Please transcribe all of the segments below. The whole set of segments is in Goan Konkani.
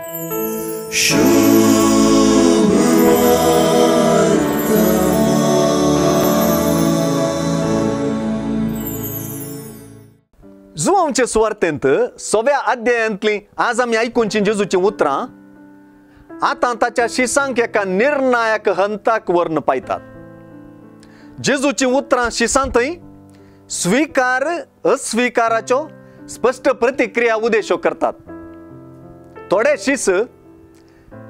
जुवांचे सुवार्तेंत सव्या अध्यायांतली आज आमी आयकुची जेजूचीं उतरां आतां ताच्या शिसांक एका निर्णायक हंताक व्हरून पायतात. जेजूचीं उतरां शिसांतय स्वीकार अस्वीकाराच्यो स्पश्ट प्रतिक्रिया उद्देश्यो करतात. थोडे शीस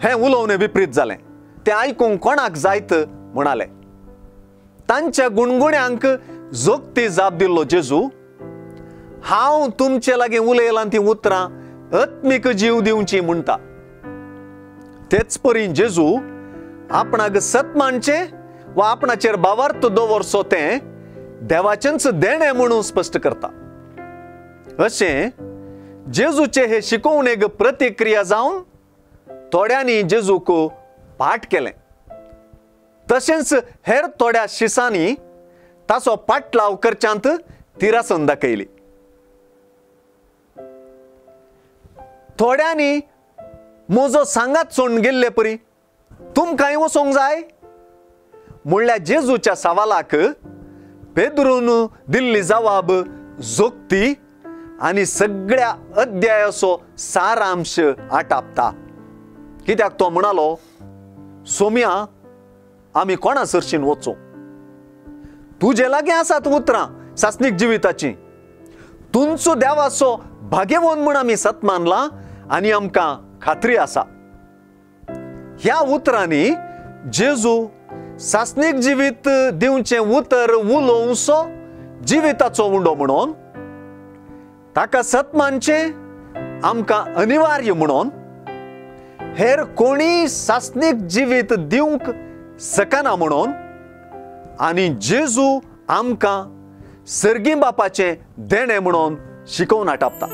हें उलोवणें विपरीत जालें, तें आयकूंक कोणाक जायत म्हणाले. तांच्या गुणगुण्यांक जोगती जाप दिल्लो जेजू, हांव तुमचे लागीं उलयलां तीं उतरां आत्मीक जीव दिवची म्हणटा. तेच परी जेजू आपणाक सत मानचें वा आपणाचेर भावार्थ दवरचो तें देवाचेंच देणें म्हणून स्पश्ट करता. अशें जेजूचे हे शिकोवणेक प्रतिक्रिया जावन थोड्यांनी जेजूक पाठ केलें, तशेंच हेर थोड्या शिसांनी ताचो पाटलाव करच्यांत तिरासन दाखयली. थोड्यांनी म्हजो सांगात सोडून गेल्ले परी तुमकांय वचोंक जाय म्हणल्यार जेजूच्या सवालाक पेद्रून दिल्ली जवाब जोगती आनी सगळ्या अध्यायाचो सारांश आटापता. कित्याक तो म्हणालो, सोम्या आमी कोणा सरशीन वचूं? तुजे लागीं आसात उतरां सासणीक जिविताची. तुमचो देवाचो भाग्यवंत म्हूण आमी सत मानलां आनी आमकां खात्री आसा. ह्या उतरांनी जेजू सासणीक जिवीत दिवचें उतर उलोवचो जिविताचो उंडो म्हणून, ताका सत मानचें आमकां अनिवार्य म्हणून, हेर कोणी सासणीक जिवीत दिवंक शकना म्हणून, आनी जेजू आमकां सर्गी बापाचें देणें म्हणून शिकोवन आटापता.